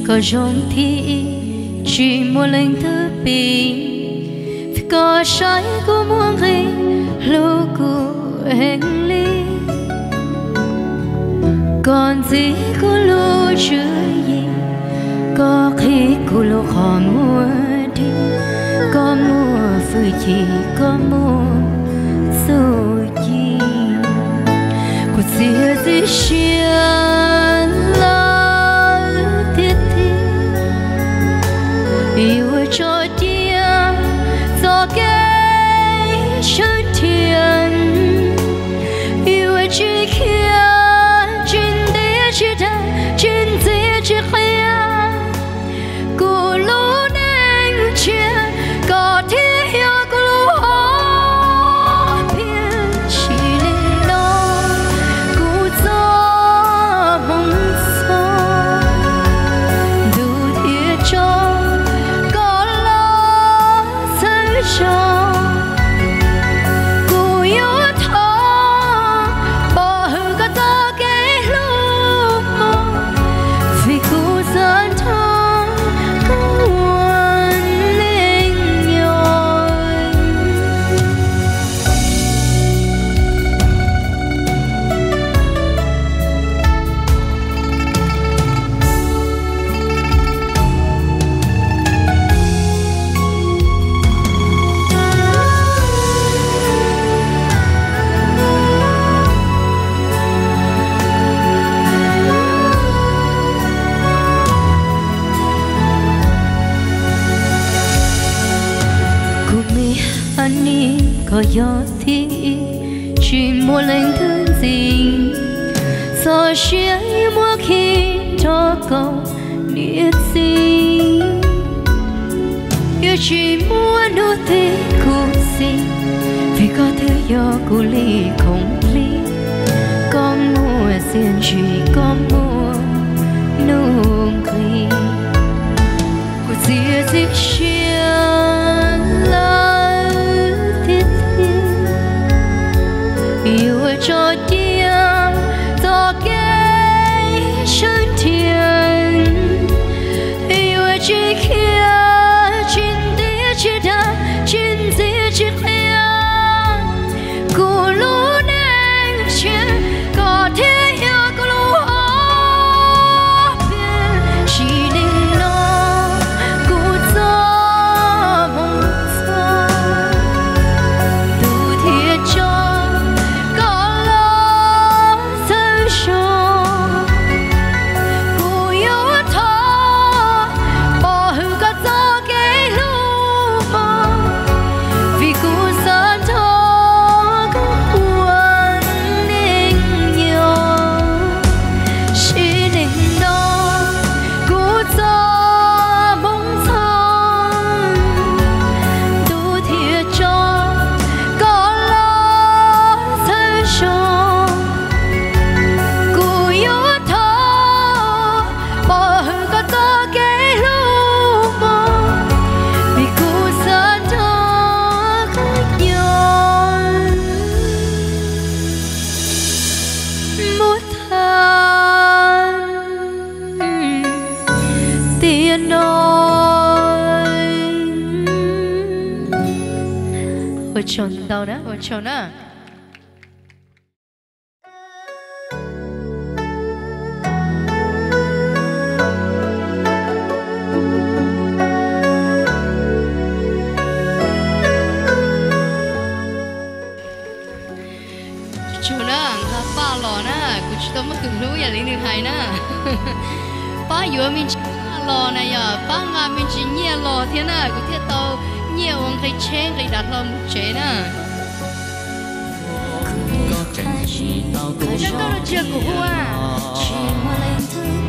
Koj zoo thiab, tsis muaj leej twg pib, vim koj saib kuv muaj nqis, hlub kuv heev li. Koj ntxiv kuv lub tswv yim, koj qhib kuv lub qhov muag dig, koj muaj hwj chim, koj muaj txuj ci. Kuv txiav txim siab lawm tiag tiag, yuav tso cia txoj kev sawv thiab, yuav tsis khiav, tsis ntiav, tsis dag, tsis ntxias, tsis qhia kuv lub neej tshiab, koj thiaj yog kuv lub hom phiaj. Tsis li no kuv txoj hmoov txog, ntuj thiaj tso koj los txhawb zog. Kuv yuav thov pov hwm koj txoj kev hlub hmov, vim kuv xav nrog koj ua neej nyob. Kuv me a nis, koj yog thib ib, tsis muaj leej twg ntxiv. Txoj sia yuav muab khi nrog koj niam txiv. Yuav tsis muaj hnub twg khuv xim, vim koj twb yog kuv li khoom lig. Koj muaj txiaj ntsig, koj muaj nuj nqis. Kuv txiav txim siab lawm tiag tiag, yuav tso cia txoj kev sawv thiab, yuav tsis khiav, tsis ntiav, tsis dag, tsis ntxias, tsis qhia kuv lub neej tshiab, koj thiaj yog kuv lub hom phiaj. Tsis li no kuv txoj hmoov txog, ntuj thiaj tso koj los txhawb zog. Kuv yuav thov pov hwm koj txoj kev hlub hmov, vim kuv xav nrog koj ua neej nyob. Tsis li no kuv txoj hmoov txog, ntuj thiaj tso koj los txhawb zog. Kuv yuav thov pov hwm koj txoj kev hlub hmov, vim kuv xav nrog koj nyob mus tag tiam no. Ua tsaug ntau na, ua tsaug na. Tsuag na, nqa paj los na, kuv tsis tau muaj tus hlub ib yam li nws hais na. Pab yuav me ntsis paj los na yom, pab nqa me ntsis nyiaj los thiab na, kuv thiaj tau nyiaj ua nqi tsheb nqi dav hlo mus tsev na. Koj tsis yog kuv hu a.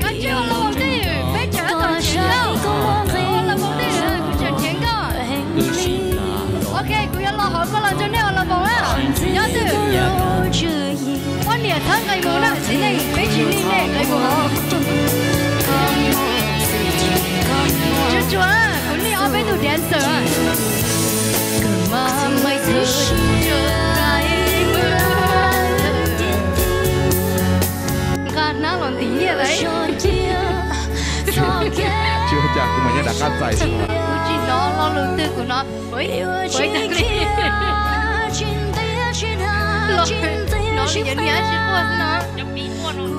Koj tsis ua los vauv twj ywm, peb tsam tab tom nrhiav koj. Ua los vauv twj ywm, kuv tsam nrhiav koj. Ok, kuv yuav los hauv, koj los nrog nej ua los vauv na. Nyob twj ywm. Poj niam txhob nqis mus na, txiv neej peb tsis nij nej nqis mus hauv. Tsuag tsuag, kuv nij ob peb tug dancer. Nqa hnab los ntim nyiaj lawm. Tsis ua cas, kuv mas nyob rov qab txais xwb. Kuv tsis hnov lo lus twg, kuv hnov ua li, hnov li yog niag dab tsi quaj xwb no.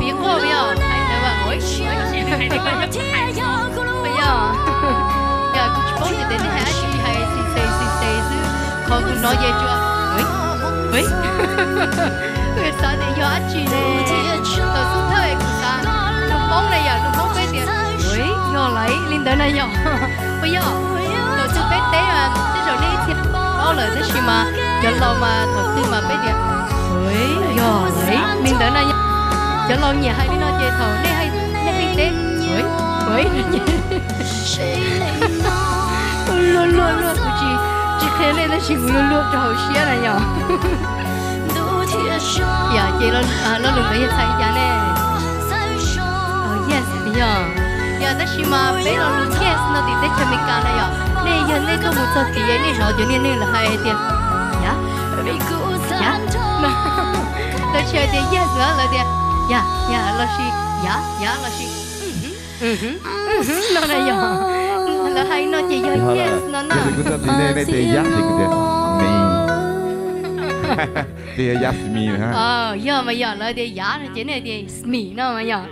Piv quaj yog hais ntawd as. Yog, yog kuv tsis paub tias nej hais dab tsi, hais xis xes xis xes xwb. Qhov kuv hnov ces tsuas, kuv xav tias yog dab tsi ne. Thaum xub thawj kuv xav lus Hmoob na yom, lus Hmoob peb tias, yog lawm li ntawd na yom. Puas yog? Thaum twg peb teb mas tej zaum nej ib txhia paub lawm, tab sis mas cov laus mas thaum twg mas peb tias, yog lawm li ntawd na yom. Cov laus nyiam hais li no ces thaum nej hais, nej pheej teb, luag luag luag, kuv tsis, tsis qhia nej tab sis kuv luag luag rau hauv siab na yom. Yog ces lo lus ntawd yog txhais li cas ne? Yes, yog. Yog tab sis mas peb lo lus yes no tim teb chaws Amelikas na yom, nej yog nej tuaj mus txog tid nej hnov cov niag neeg lawv hais tias, yav, yav, lawv tsis hais tias yes na, lawv tias yam, yam los sis yav, yav los sis no na yom. Lawv hais no ces yog yes no na. Kuv txog tid nej tias yav ces kuv tias me. Ces yog yav me na. Yog mas yog lawv tias yav no ces nej tias me no mas yog.